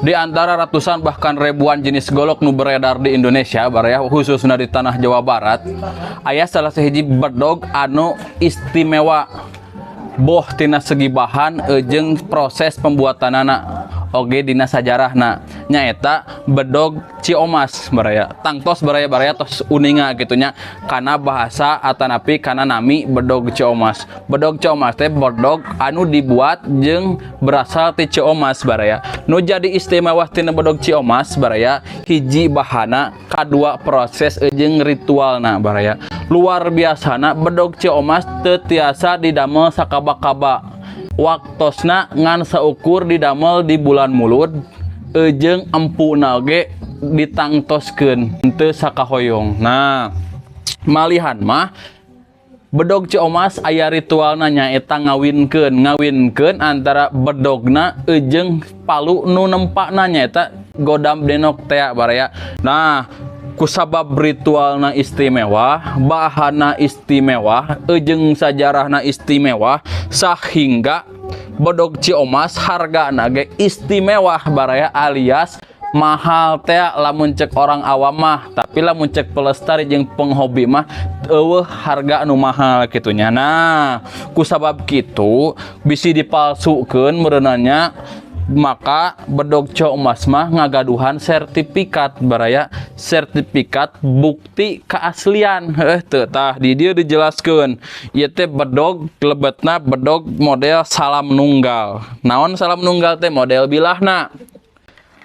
Di antara ratusan, bahkan ribuan jenis golok nu beredar di Indonesia, baraya, khususnya di tanah Jawa Barat, aya salah sahiji bedog anu istimewa, boh tina segi bahan jeung proses pembuatanana oge dina sajarahna, nyaeta bedog Ciomas, baraya. Tangtos baraya, baraya tos uninga gitu nya kana bahasa atanapi kana nami bedog Ciomas. Bedog Ciomas teh bedog anu dibuat jeung berasal ti Ciomas, baraya. Nu jadi istimewa tina bedog Ciomas, baraya, hiji bahana, kadua proses jeung ritualna, baraya. Luar biasana, bedog Ciomas teu tiasa didamel sakaba-kaba, waktosna ngan saukur didamel di bulan Mulud, jeung empuna oge ditangtoskeun, teu sakahoyong. Nah, malihan mah bedog Ciomas aya ritualna, nyaeta ngawinkeun, ngawinkeun antara bedogna jeung palu nu nempakna, nyaeta Godam Denok tea, baraya. Nah, kusabab ritualna istimewa, bahana istimewa, jeung sajarahna istimewa, sehingga bedog Ciomas hargana ge istimewa, baraya, alias mahal teh lamun cek orang awam mah. Tapi lamun cek pelestari jeung penghobi mah euweuh harga anu mahal kitu nya. Nah, kusabab kitu bisi dipalsukeun meureunanya, maka bedog Ciomas mah ngagaduhan sertifikat, baraya, sertifikat bukti keaslian. Heuh teu, tah di dieu dijelaskeun ieu teh bedog lebetna bedog model salam nunggal. Naon salam nunggal teh? Model bilahna,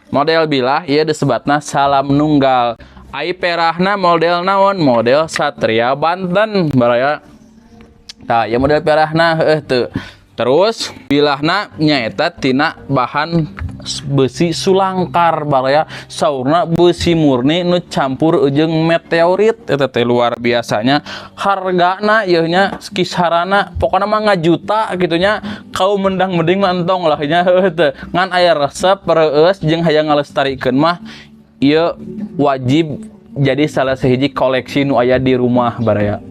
model bilah ieu disebutna salam nunggal. Ai perahna model naon? Model Satria Banten, baraya. Tah, ieu model perahna, heuh teu. Terus bilahna nyaeta tina bahan besi sulangkar, baraya, saurna besi murni nu campur jeung meteorit. Eta teh luar biasanya hargana ieu nya, kisarana pokokna mah ngajuta gitu nya. Kaum mendang mending mah entong lah nya, heuh teu. Ngan aya resep reueus jeung hayang ngalestarikeun mah, ieu wajib jadi salah sahiji koleksi nu aya di rumah, baraya.